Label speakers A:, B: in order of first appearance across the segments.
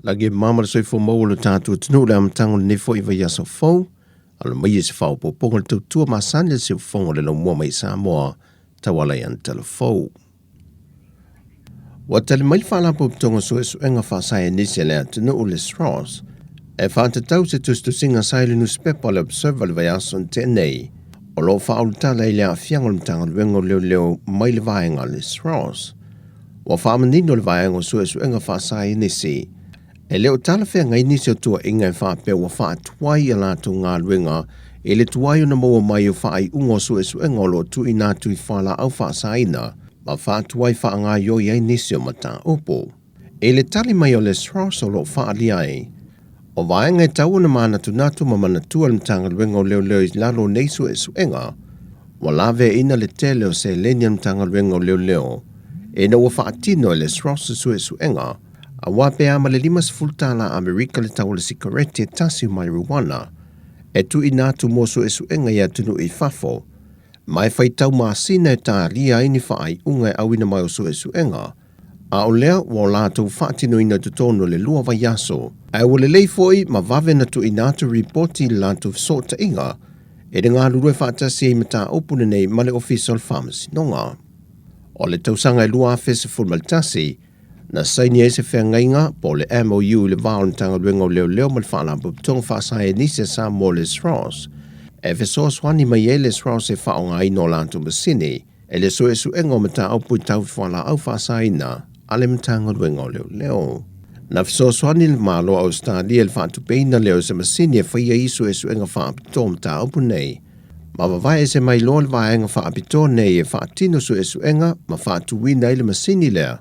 A: Lagi e mama le soifua maua o lo tatou atunuu i le amataga o lenei foi vaiaso fou. Alo mai e se faaopoopoga o le tautua masani a le siufofoga o le laumua mai Samoa tauala i ana talafou. Ua tali mai le Faalapotopotoga Suesuega Faasaienisi a le atunuu le SROS e faatatau se tusitusiga sa i le nusipepa o le Observer i le vaiaso na tea nei, o lo o faaulutala i le aafiaga o le Matagaluega o Leoleo mai le vaega a le SROS. Ua faamanino le vaega o suesuega faasaienisi e le o talafeagai nisi o tuuaiga e faapea ua faatuai a latou galuega i le tuai ona maua mai o faaiuga o suesuega o lo o tuuina atu i fualaau faasaina ma faatuai faagaoioi ai nisi o mataupu. I le tali mai o le SROS o lo o faaalia ai, o vaega e tatau ona manatunatu ma manatua le Matagaluega o Leoleo i lalo o nei suesuega, ua laveaiina le tele o seleni a le Matagaluega o Leoleo ina ua faatino e le SROS se suesuega, aua pe a ma le 50 tala Amerika le tau o le sikareti e tasi o marijuana e tuuina atu mo suesuega i atunuu i fafo, ma e faitau masina e talia ai ni faaiuga e auina mai o suesuega, a o lea ua o latou faatinoina i totonu o le lua vaiaso. Ae ua lelei foi ma vave na tuuina atu ripoti i le latou fesootaiga e le galulue faatasi ai i mataupu lenei ma le Ofisa o le Faamasinoga. O le tausaga e 2011, na saini ai se feagaiga po o le MOU i le va o le Matagaluega o Leoleo ma le Faalapotopotoga Faasaienisi a Samoa le SROS, e fesoasoani mai ai le SROS e faaaogaina o latou masini e le suesuega o mataupu i tau fualaau faasaina a le Matagaluega o Leoleo. Na fesoasoani le Malo o Ausetalia i le faatupeina lea o se masini e faia ai suesuega faapitoa o mataupu nei, ma vavae ese mai loa le vaega faapitoa nei e faatino suesuega ma faatuina ai le masini lea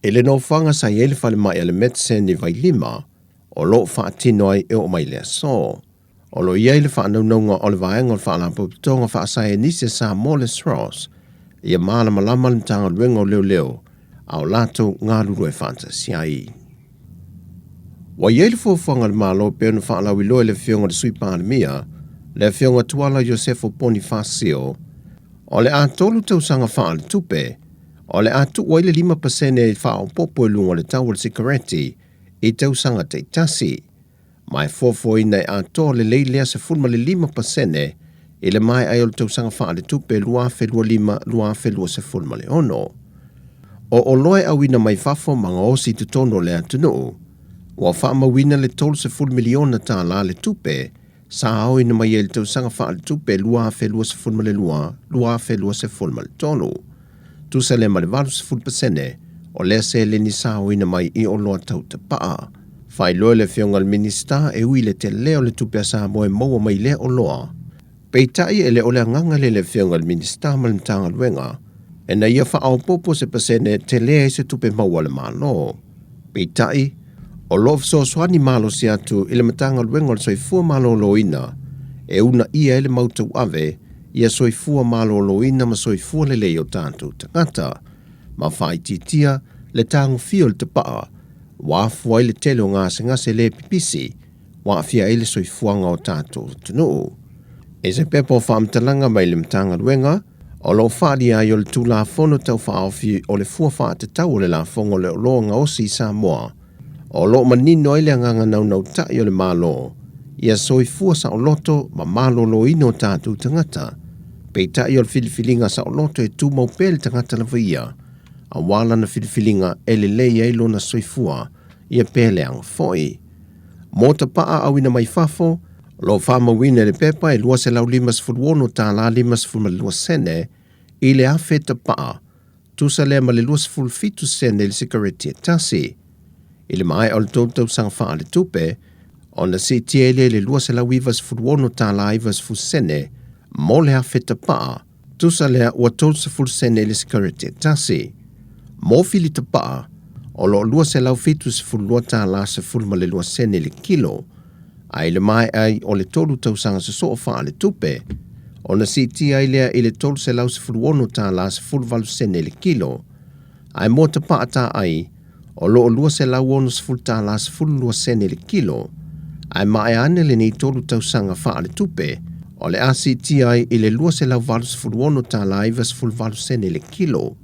A: i le nofoaga sa i ai le falemai a le Medcen i Vailima o lo o faatino ai e oo mai i le aso. O lo o i ai le faanaunauga o le vaega o le Faalapotopotoga Faasaienisi a Samoa le SROS ia malamalama le Matagaluega o Leoleo a o latou galulue faatasi ai. Ua i ai le fuafuaga a le Malo pei ona faalauiloa e le Afioga i le Sui Palemia, le Afioga Tuala Iosefo Ponifasio, o le a tolu tausaga faaletupe, o le a tuu ai le 5% faaopoopo i luga o le tau o le sikareti i tausaga taitasi. Ma e fuafuaina e atoa lelei lea 15% i le maea ai o le tausaga faaletupe 2025/2026. O oloa e auina mai fafo ma gaosi i totonu o le atunuu, ua faamauina le $30 miliona tala le tupe sa aoina mai ai i le tausaga faaletupe 2022/2023. Tusa lea ma le 80% o lea seleni sa aoina mai i oloa tau tapaa. Faailoa e le Afioga i le Minisita e ui i le tele o le tupe a Samoa e maua mai lea oloa, peitai e le o le agaga lea i le Afioga i le Minisita ma le Matagaluega ina ia faaopoopo se pasene tele ai se tupe maua a le Malo. Peitai, o lo o fesoasoani malosi atu i le Matagaluega o le Soifua Maloloina e uunaia ai le mau tauave ia soifua maloloina ma soifua lelei o tatou tagata, ma faaitiitia le tagofia o le tapaa ua afua ai le tele o gasegase le pipisi ua aafia ai le soifuaga o tatou atunuu. I se pepa o faamatalaga mai le Matagaluega, o lo o faaalia ai o le Tulafono Tau Faaofi o le Fua Faatatau o le Lafoga o le Oloa Gaosi i Samoa, o lo o manino ai le agaga naunautai o le Malo ia soifua saoloto ma maloloina o tatou tagata, peitai o le filifiliga saoloto e tumau pea le tagata lava ia, aua lana filifiliga e lelei ai lona soifua ia pe leaga foi. Mo tapaa auina mai fafo, o lo o faamauina i le pepa e $256.52 sene i le afe tapaa, tusa lea ma le 27 sene i le sikareti e tasi. I le maea o le tolu tausaga faaletupe, ona siitia ai lea i le $296.90 sene mo le afe tapaa, tusa lea ua 30 sene i le sikareti e tasi. Mo fili tapaa, o lo o $272.12 sene i le kilo, a i le maea ai o le tolu tausaga sosoo faaletupe, ona siitia ai lea i le $316.18 sene i le kilo, ae mo tapaa taai, o lo o $260.12 sene i le kilo, ae maea ane lenei tolu tausaga faaletupe, o le a siitia ai i le $286.98 sene i le kilo.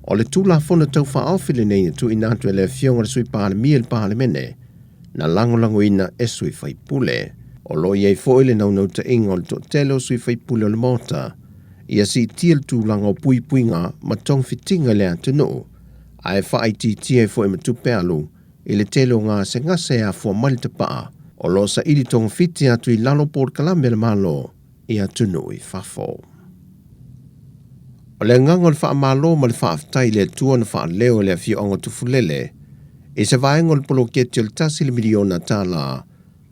A: O le Tulafono Tau Faaofi lenei na tuuina atu e le Afioga i le Sui Palemia i le Palemene. na lagolagoina e sui faipule. O lo o i ai foi le naunautaiga o le toatele o sui faipule o le Maota ia siitia le tulaga o puipuiga ma togafitiga i le atunuu, ae faaitiitia ai foi ma tupe alu i le tele o gasegase e afua mai le tapaa o lo o saili togafiti atu i lalo o polokalame a le Malo i atunuu i fafo. O le agaga o le faamalo ma le faafetai i le Atua na faaleo e le afioaga o Tufulele i se vaega o le poloketi o le $1 miliona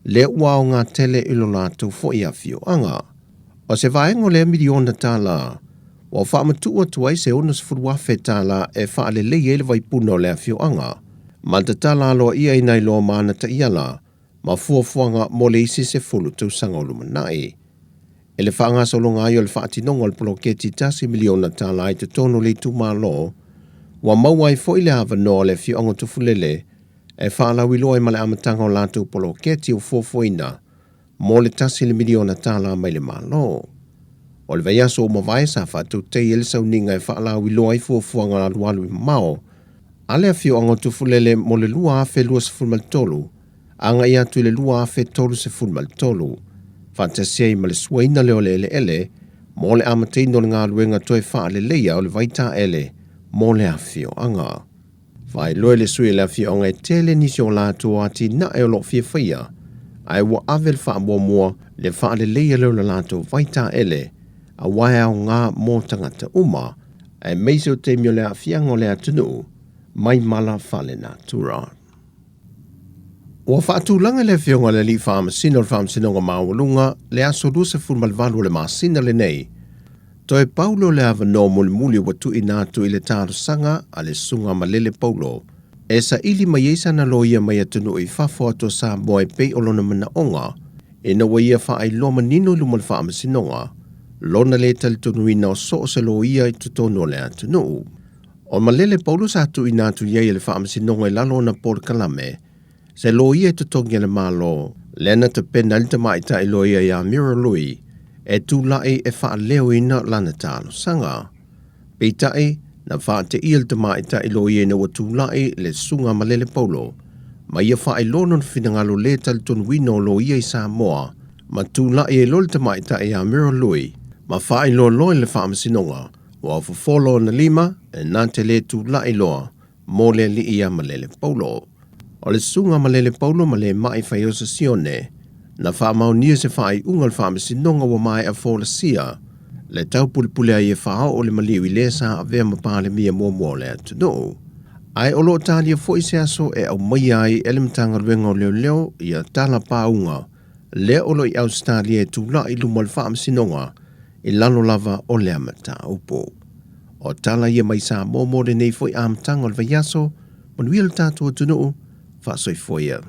A: lea ua aoga tele i lo latou foi afioaga. O se vaega o lea $1 miliona ua faamatuu atu ai se $60,000 e faalelei ai le vaipuna o le afioaga, ma tatala aloaia ai nai loa ma ana taiala ma fuafuaga mo le isi 10 tausaga o lumanai. I le faagasologa ai o le faatinoga o le poloketi $1 miliona i totonu o le itumalo, ua maua ai foi le avanoa o le afioaga o Tufulele e faalauiloa ai ma le amataga o latou poloketi ua fuafuaina mo le $1 miliona mai le Malo. O le vaiaso ua mavae sa faatautaia ai le sauniga e faalauiloa ai fuafuaga alualu i mamao a le afioaga o Tufulele mo le 2023 agai atu i le 2033, faatasi ai ma le suaina lea o le eleele mo le amataina o le galuega toe faaleleia o le vaitaele mo le afioaga. Faailoa e le sui o le afioaga e tele nisi o latou atinae o lo o fia faia, ae ua ave le faamuamua le faaleleia lea o le latou vaitaele, aua e aoga mo tagata uma, aemaise o taimi o le aafiaga o le atunuu mai mala faalenatura. Ua faatulaga le Afioga i le Alii Faamasino o le Faamasinoga Maualuga le aso 28 o le masina lenei. Toe pau lea o le avanoa mulimuli ua tuuina atu i le talosaga a le Susuga Malele Paulo e saili mai ai sana loia mai atunuu i fafo atu o Samoa e pei o lona manaoga ina ua ia faailoa manino i luma o le Faamasinoga lona le talitonuina o so o se loia i totonu o le atunuu. O Malele Paulo sa tuuina atu i ai e le Faamasinoga i lalo o ona polokalame se loia e totogi a le Malo, lea na tapena ai le tamaitai loia ia Mira Lui e tulai e faaleoina lana talosaga. Peitai, na faateia le tamaitai loia ina ua tulai le Susuga Malele Paulo ma ia faailoa lona finagalo le talitonuina o loia i Samoa ma tulai ai loa le tamaitai ia Mira Lui ma faailoa loa i le Faamasinoga ua fofo lona lima e na te le tulai loa mo le alii ia Malele Paulo. O le Susuga Malele Paulo ma le mai Faiosa Sione, na faamaonia se faaiuga o le Faamasinoga ua maea folasia le taupulepule ai e faaoo le maliu i le sa avea ma Palemia muamua o le atunuu. Ae o lo o talia foi se aso e aumaia ai e le Matagaluega o Leoleo ia tala pauga lea o lo o i Ausetalia e tulai i luma o le Faamasinoga i lalo lava o lea mataupu. O tala ia mai Samoa mo lenei foi amataga o le vaiaso, manuia le tatou atunuu, faasoifua ia.